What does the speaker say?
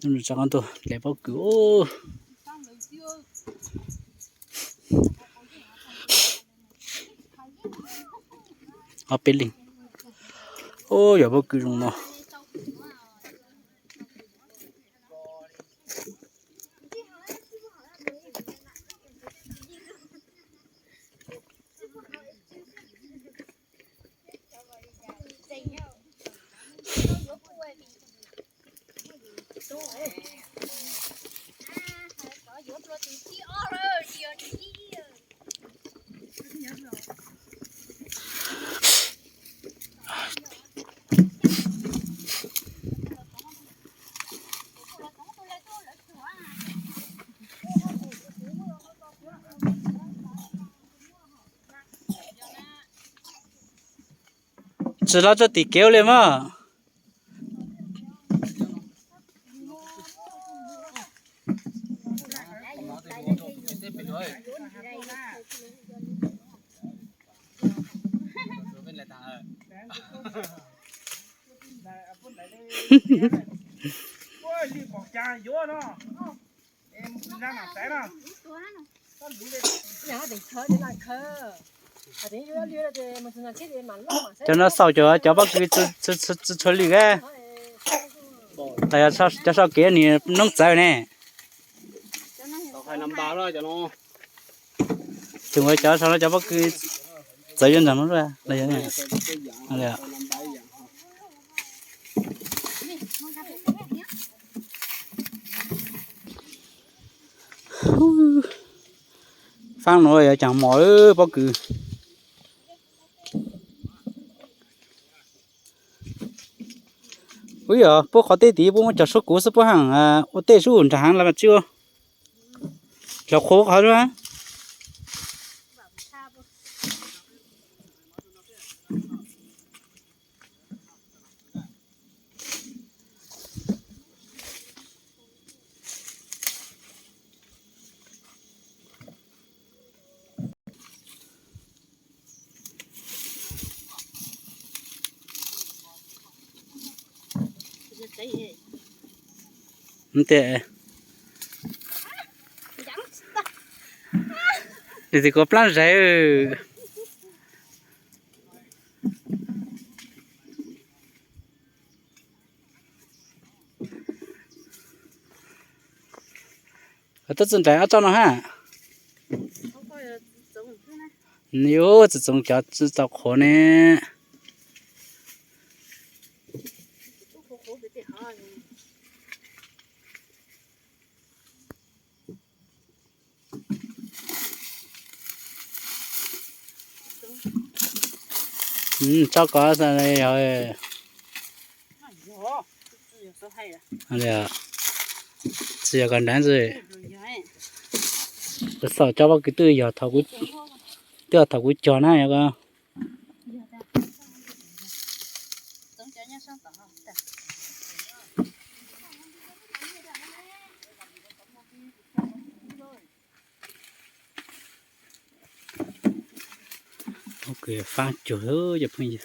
Nws tsa qab tuaj dlej pob kws. Ob peb leeg. Ub, yog pob kws zoo no. Tsis los txog tim kev ua li mas. Cov no xauj cov, cov pob kws txhua lwm, los yog cov soj kev nim noob txawv ne. Tseem ua cov sau no cov pob kws txawv yuav ntag. Faab no yog caag mos pob kws. Ub, yog puab qhov teb tid puab muab cog suab kuv xwb puab haam ua tej sub nrag heev los mas tsi ua. Los qhuas qhov xwb. Lim txiv kuv plaab zais. Tuaj txug nraim ob tsob no hab. Yuav txug txoov cov tsi tau qhuav ne. Tso kov yog, tsi yog kov nrad xwb. Xauj cov pob kws twb yog, twb yog thaum kuv cog na yog ko. Pob kws faab cuag cov phooj ywg.